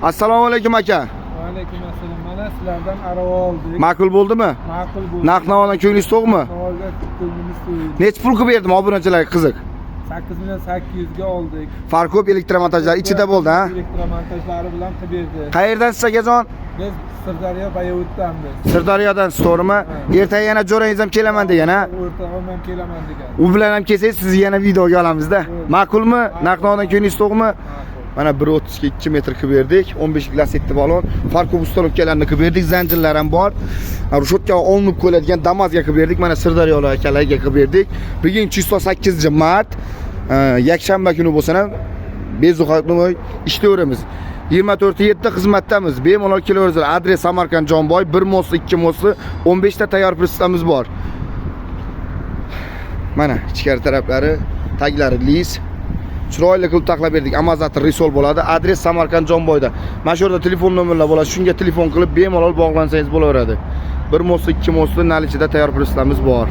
Assalomu alaykum, aka. Alaykum assalom. Mana sizlardan arava oldik. Ma'qul bo'ldimi? Ma'qul bo'ldi. Narx navodan ko'nglingiz to'qmi? Savolga ko'nglimiz to'ydi. Nechi pul qilib berdim, obunachilarga qiziq. 8 million 800 ga oldik. Farko'p elektromontajlar ichida bo'ldi, ha? Elektromontajlari bilan qilib berdi. Qayerdansiz, akajon? Biz Sirdaryo Bayovutdanmiz. Sirdaryodansiz, to'g'rimi? Ertaga yana jo'rangiz ham kelaman degan, ha? O'rtog'im ham kelaman degan. U bilan ham kelsangiz, sizni yana videoga olamizda. Ma'qulmi? Narx navodan ko'nglingiz to'qmi? Ma'qul. Mana 1.30 ga 2 metr qilib berdik. 15 Lasetti balon, farkov ustalovkalarni qilib berdik, zanjirlar ham bor. Rushotka olinib qo'yiladigan Damazga qilib berdik. Mana Sirdaryolik akalarga qilib berdik. Bugun число 8 mart, yakshanba kuni bo'lsa ham bezuqatli ishlayveramiz. 24/7 xizmatdamiz. Bemalol kelaverasizlar. Adres Samarqand Jomboy, 1 мост li, 2 мост li, 15 ta tayyor pristamiz bor. Mana ichkari taraflari, taglari lis. Chiroyli qilib taxlab berdik. Amazator risol bo'ladi. Adres Samarqand Jomboyda. Mana shu yerda telefon nomerlar bo'ladi. Shunga telefon qilib bemalol bog'lansangiz bo'laveradi. 1 мост li, 2 мост li наличие da tayyor pristamiz bor.